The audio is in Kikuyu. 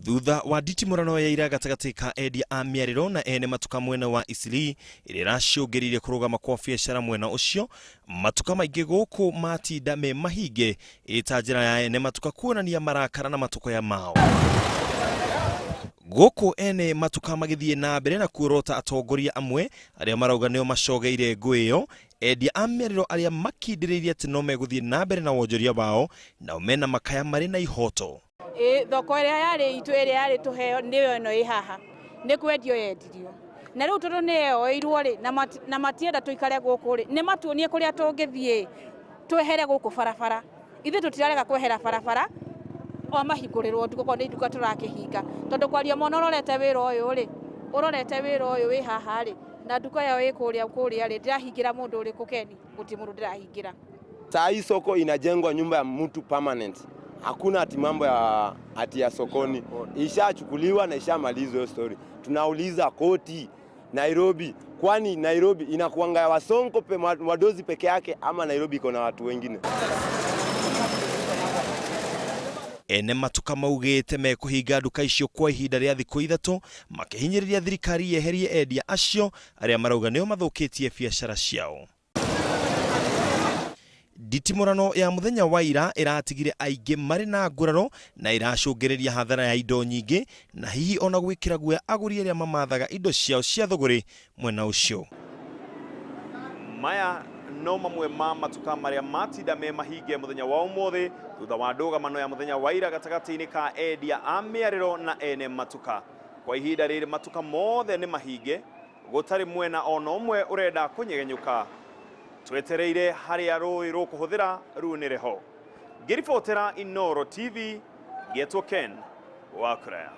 Thutha wa nditimũrano ya ira gatagatĩ ka endia a mĩarĩro na ene matuka mwena wa Eastleigh ĩrĩa ĩracũngĩrĩirie kũrũgama kwa biacara mwena ũcio, matuka maingĩ gũkũ matinda me mahinge ĩ ta njĩra ya ene matuka kuonania marakara na matũkũya mao. Gũkũ ene matuka magĩthiĩ na mbere na kuorota atongoria amwe arĩa marauga nĩo macogeire ngũĩ ĩyo, endia a mĩarĩro arĩa makindĩrĩirie atĩ no megũthiĩ na mbere na wonjoria wao nao mena makaya marĩ na ihoto. Ĩ thoko ĩrĩa yarĩ itũ ĩrĩa yarĩ tũheo nĩyo ĩno ĩ haha nĩ kwendio yendirio na rĩu tondũ nĩ yoeirwo rĩ na matienda tũikare gũkũ rĩ nĩ matuonie kũrĩa tũngĩthiĩ twehere gũkũ barabara ithuĩ tũtirarega kwehera barabara o mahingũrĩrwo nduka okorwo nĩ nduka tũrakĩhinga tondũ kwaria mwana ũrorete wĩra ũyũ rĩ ũrorete wĩra ũyũ wĩ haha rĩ na nduka yao ĩ kũrĩa kũrĩa rĩ ndĩrahingĩra mũndũ ũrĩkũ Ken gũtirĩ mũndũ ndĩrahingĩra. Saa hii soko inajengwa nyumba ya mtu permanent. Hakuna ati mambo ya ati ya sokoni. Ishachukuliwa na ishamalizwa hiyo story. Tunauliza koti Nairobi, kwani Nairobi inakuanga ya wasonko pe, wadozi peke yake ama Nairobi iko na watu wengine? Ene matuka maugĩte mekũhinga nduka icio kwa ihinda rĩa thikũ ithatũ makĩhinyĩrĩria thirikari yeherie endia acio arĩa marauga nĩo mathũkĩtie biacara ciao. Nditimũrano ya mũthenya wa ira ĩratigire aingĩ marĩ na nguraro na ĩracũngĩrĩria hathara ya indo nyingĩ na hihi ona gwĩkĩra guoya agũri arĩa mamathaga indo ciao cia thũgũrĩ mwena ũcio. Maya no mamwe ma matuka marĩa matinda me mahinge mũthenya wa ũmũthĩ thutha wa ndũgamano ya mũthenya wa ira gatagatĩ-inĩ ka endia a mĩarĩro na ene matuka. Kwa ihinda rĩrĩ matuka mothe nĩ mahinge gũtarĩ mwena ona ũmwe ũrenda kũnyegenyũka. Twetereire harĩa rũĩ rũkũhũthĩra runĩre ho. Ngĩribotera Inooro TV, ngetwo Ken Wakuraya.